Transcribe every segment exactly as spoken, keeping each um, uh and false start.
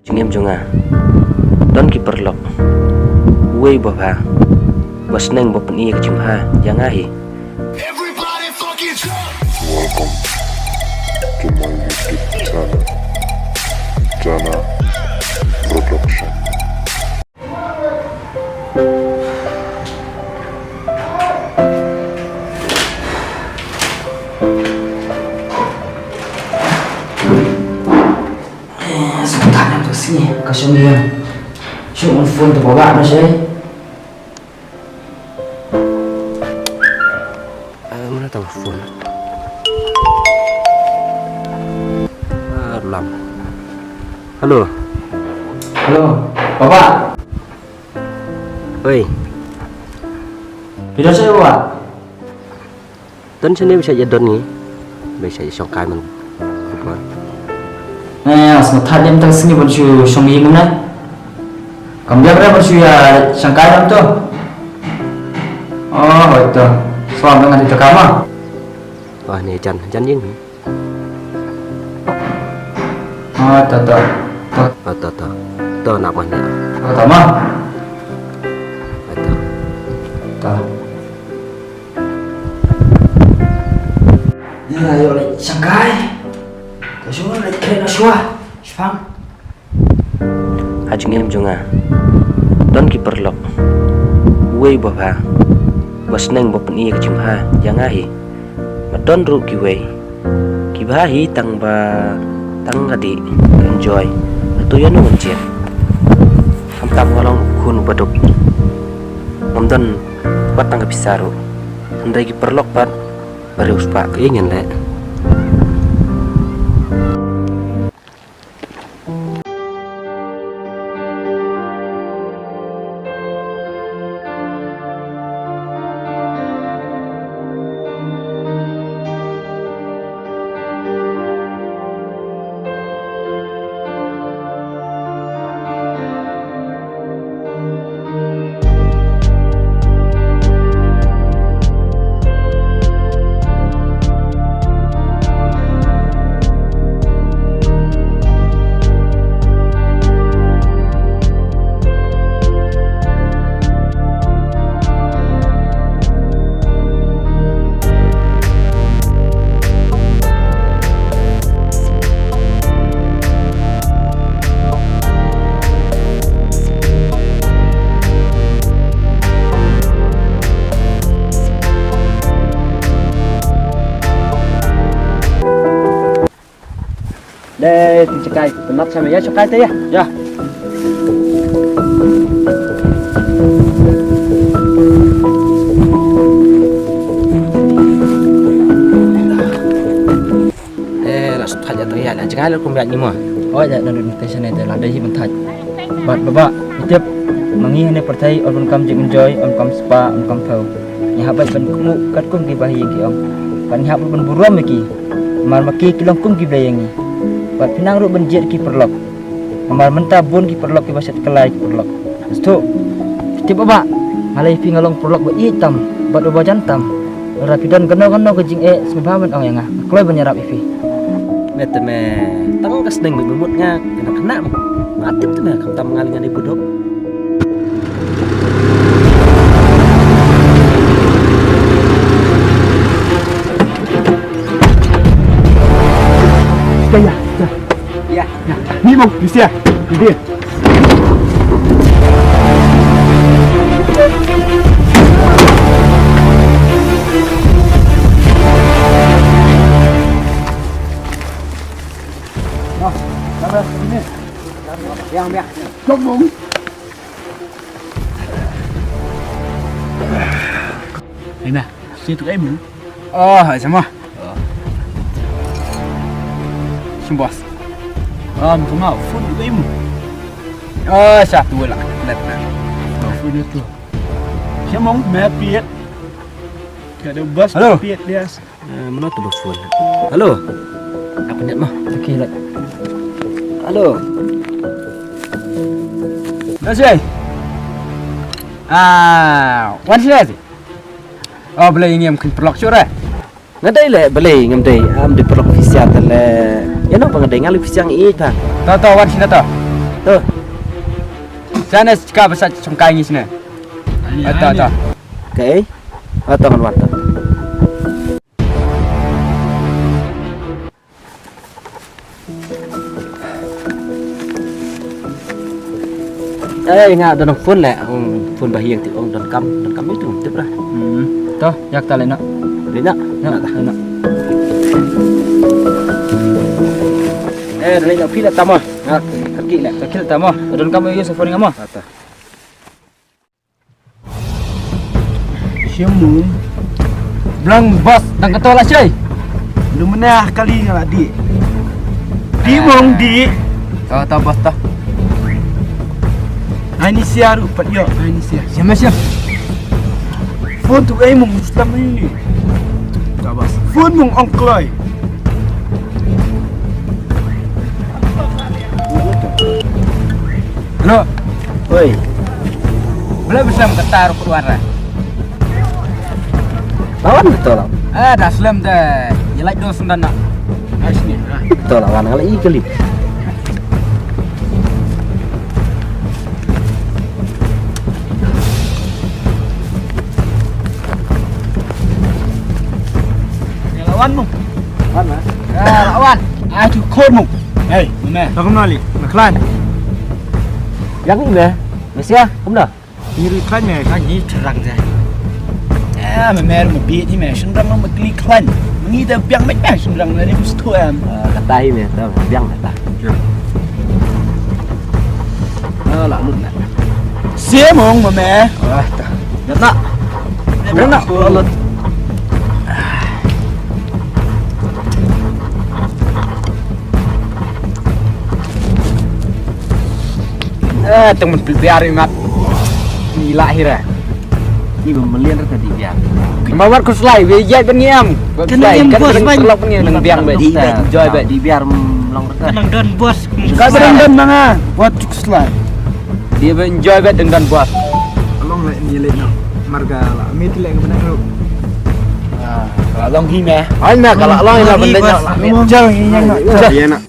Jingim jong nga don ki paralok, uwei uba bha, uba sneng, uba pyni ïa ka jingbha ïa nga hi. Welcome to my YouTube channel, Jana Production. Eh, sngewthuh ïa ka sngi ka shong ïa. Shu on phone to ba ba na shai. Ah, mana tau phone. Ah, lam. Hello. Hello. Baba. Oi. Phi don shai, Baba? Don shane, ba shah ïa don ngi. Ba shah ïa shongkai man. Baba. Eh, sngewthuh ïa mynta ka sngi ban shu shong ïing kumne. Kam biang re ban shu ïa shongkai lam to. Oh, hooid to. Sngewbha nga dei to kama. Wah, ne jan, jan ïing. Ah, to, to, to. Ah, to, to. To, nak mah ne. To, to, mah. Ah, to. To. Ïa, ïa, leit shongkai. Ka shu leit kren na shuwa. Shipang. Ha jingim jong nga don ki paralok, uwei uba bha, uba sneng, uba pyni ïa ka jingbha ïa nga hi. Bad don ruh kiwei kiba bha hi tang ba tang ka dih ka enjoy. Hato ïa no ngan jied? Khamtam nga long khun uba duk, ngam don wat tang ka pisa ruh. Hynrei ki paralok pat ba riewspah, kaei ngan leh? Dei, tin shakai, tin nap shakai, ïa shakai te ïa. Ïa. Eh, la shu thait ïa tang ïa, la jngai la kum ïa ngi mo. Oi, ïa, na dun te shane te la dei hi ban thait. Bad baba, i tip, ma ngi hane pyrthei, ym bun kam jing enjoy, ym kam spah, ym kam thew. Ngi hap beit ban kynmaw katkum kiba ha ïing ki ong. Bad ngi hap ban burom ïa ki. Namar ma ki ki long kum ki blei ïa ngi. Bad phi nang ruh ban jied ki paralok. Namar mynta bun ki paralok kiba shet kylla ïa ki paralok. Sngewthuh. Phi tip baba, nga la ïa phi nga long paralok ba ïeit tam bad uba jan tam. Lada phi don kano kano ka jingeh, sngewbha men ong ïa nga. Nga kloi ban ïarap ïa phi. Me te me, tang ka sneng me mut nga, nga khynnah mo. Nga tip te me, khamtam nga lei ngan ïa buduk. Sia, sia, sia. Ïa. Ïa. Ni mong, ni sia. Ni dia. Biang, biang. Jom mong. Ina, sini tu kai mu. Oh, hai sama. Sim bos. Um, sama, phone tu kai mu. Oh, sa tu lah. Let na. Phone tu. Siapa mau mapit? Kada bos. Halo. Pit dia. Eh, mano tu ba phone? Halo. Apa net mah? Okey lah. Halo. Dah siai. Ah, wan sini sih. Oh, balei ngim kin paralok sure. Nga dei leh balei ngam dei, am dei paralok phi sia te leh. Ïa no ba nga dei nga leh phi sia ngi ta. To to wan sini to. To. Sa ne ska ba sa chong kai ngi sne. Ata, ata. Okay. Ata kan wata. Eh, nga don phone le, ong phone ba hiang ti ong don kam, don kam itu, tip lah. Hmm. To, yak ta le na. Le na. Na, na. Eh, le na phi le tama. Ha, kaki le. Kaki le tama. Don kam yu sa phone ngama. Ata. Shemung. Blang bos dang kato la shai. Lu menah kali nga la di. Di mong di. To to bos to. Ai ni sia ru pat yo, ai ni sia. Siapa siapa? Phone tu ai mong Islam ni. To bos. Phone mong ongkloi. Hello. Oi. Bela besam ketar keluar. Lawan betul lah. Eh, dah selam deh. Ya like dos dan nak. Nice ni. Betul lawan kalau i kali. Ya lawan mu. Lawan lah. Ya lawan. Aduh, khôn mu. Hey, mana? Takum nali. Naklan. Yang ini, Mesia, kamu dah? Ni ri klan me. Kan ni terang je. Eh, me mer me bi ni me, sendang me kli klan. Ni da biang me me, sendang me ni mesti tu em. Kata hi me, ta biang kata. Ah, la lut na. Sia mong me me. Ah, ta. Ya ta. Ya ta. Eh, tang mun biar ingat. Ni lah hira. Ni ba melian rata di biar. Mawar ku slai, we jai ban ngiam. Kena ngiam bos ban. Kelok ban ngiam ban biang ban. Di enjoy ban di biar long rata. Kena don bos. Ka don don manga. Wat ku slai. Dia ban enjoy ban dang don bos. Long le ni le no. Marga la. Mi ti le ke benda ru. Ah, kalau long hi me. Ai me kalau long hi me benda nya la. Jal hi nya. Jal hi nya.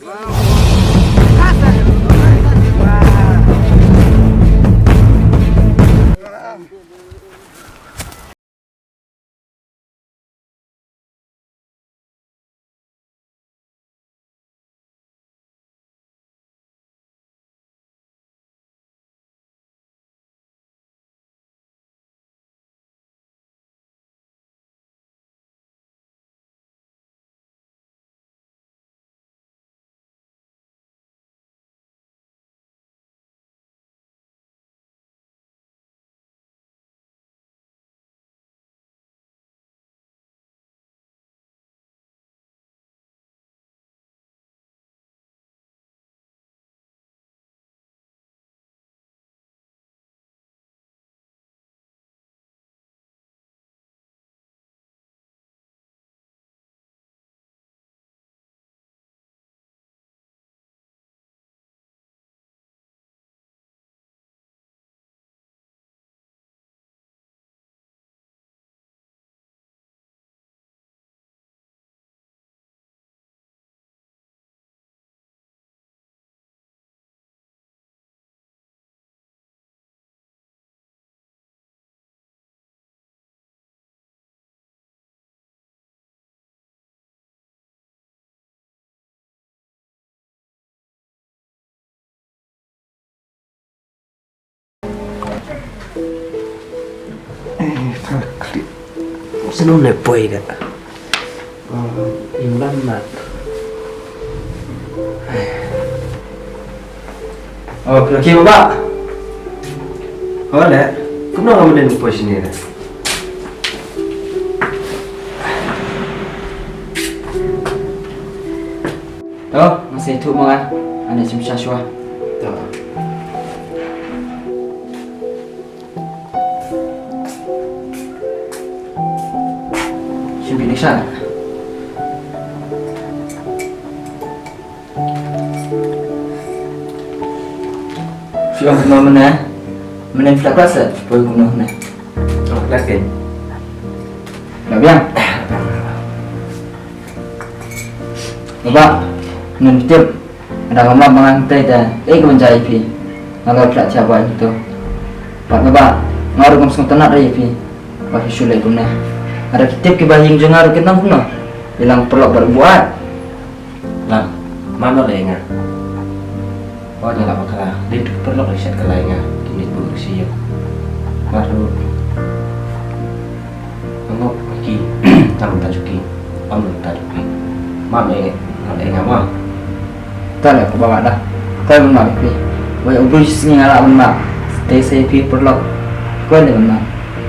Sino le poi ka. Imran na. Oh, okay, baba. Oh, le. Kumno ka menen poi sini le. To, masih tu manga. Ane sim shashwa. To. Shim bi nishan. Shim no mena. Mena flakas. Poi kuno mena. Oh, flakas. Labiang. Baba, nan tip. Dang ngam lah ma nga hangtei te, eh, ka ban jia ïa phi. Nga la phi la thiah ba ïa to. Bad Baba, nga ruh ngam sngewtynnat re ïa phi. Ba phi shu leh kumne. Ada ki tip kiba ïing jong nga ruh kin nang kumno. Bilang paralok bad buaid. Lam, ma no leh nga. Wan nga la bakla, dei tu paralok dei shet ka lai nga, kine tu si yo. Baru, ngok ki, tam ta juki, am ta juki. Mam eh, mam eh nga mam. Ta le ko ba da. Ta le mam pi. Wai ubul si nga la mam. Te se pi paralok. Ko le mam.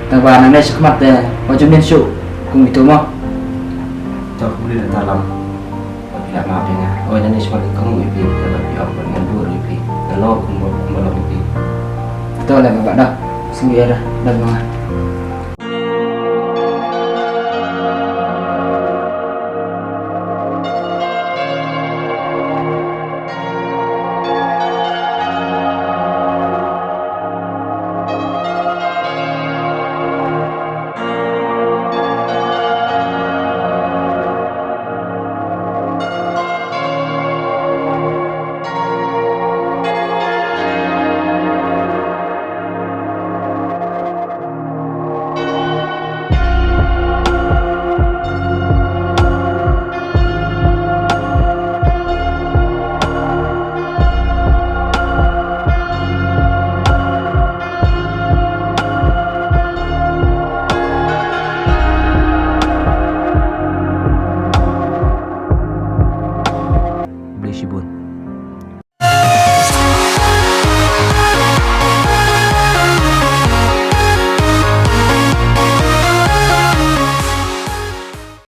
Ta ba na ne shakmat te, wa jum ne shu, kum itu mo. Ta ko le ta lam. Ila ma phi nga. Oi, nani sma ka ngu ipi, ila phi ong ban ngan bur ipi. Nalo kumba kumba lo ipi. To le ba da. Sungguh ya da. Dan ma.